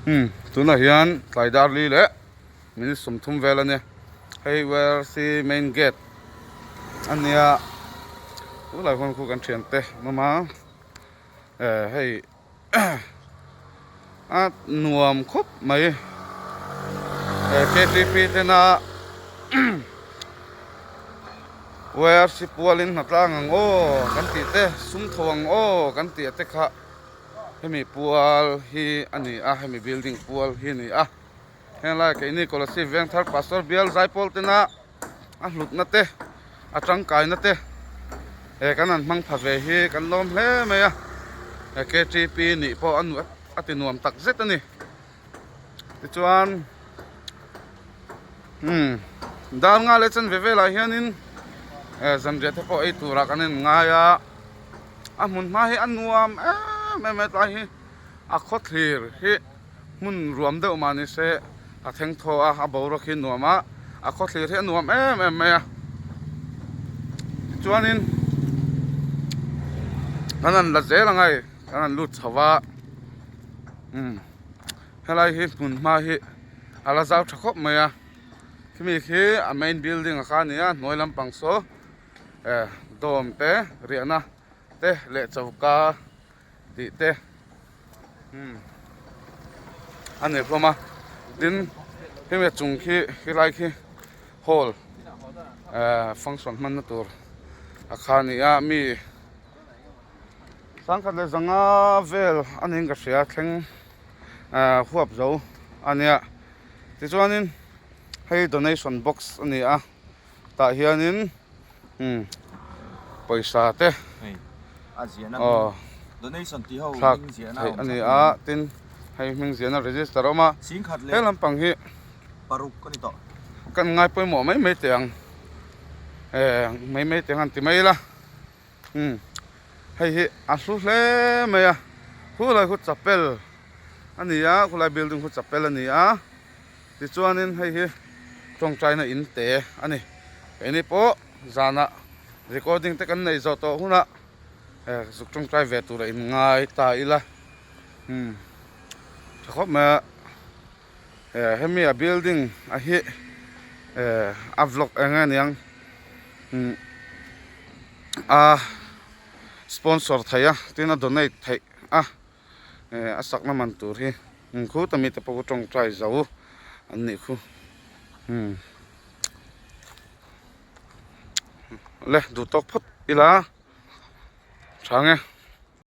Umm tunah hian tlai dar li leh minute 30 vel a nia hei YRC main gate a nia tunlai huan khu kan thiante an awm a eh hei a nuam khawp mai eh ktp tena YRC pualin hnatlang ang aw kan tih te sum tho ang aw kan tih te kha. Hemi pual hi a ni a, hemi building pual hi a ni a. Heng lai keini Kolasib Vengthar Pastor Bial Zaipawl tena a hlutna te, a tangkaina te he kan han hmang pha ve hi kan lawm hle mai a. He ktp nih pawh a a ti nuam tak zet a ni. Tichuan umm dar nga leh chanve velah hianin zanriah te pawh ei turah kan inngai a. A hmun hma hi a nuam em em a tlai hi a khawthlir hi hmun ruam deuh mah ni se a thleng thaw a a boruak hi a nuam a a khawthlir hi a nuam em em mai a tichuanin kan han la zel ang a hei kan han lut chho va umm helai hi hmun hma hi a la zau tha khawp mai a khimi khi a main building a kha a ni a hnuai lampang saw. Eh dawm te riahna te leh choka tih te umm a nei hlawm a tin hemi a chung khi helai khi hall eh function hmanna tur a kha a ni a mi sangkhat leh zanga vel a niin ka hria thleng eh huap zo a nia tichuanin hei donation box a ni a. Tah hianin umm pawisa te aw thlak theih a ni a tin hei hming ziahna register a awm a he lampang hi kan ngai pawimawh mai mai teh ang eh mai mai teh ang han ti mai ila umm hei hi a hlu hle mai a khulai khu chapel a ni a khulai building khu chapel a ni a. Tichuanin hei hi tawngtaina in te a ni. Keini pawh zanah recording te kan nei zawh tawh hunah eh zuk tawngtai ve tur a in ngai ta ila umm tha khawp mai a eh hemi a building a hi eh a vlog eng nge niang umm a sponsor theih a tin a donate theih a. Eh a sakna man tur hi umm khu ta mite pawh khu tawngtai zo an nih khu umm le duh tawk phawt ila tha nge.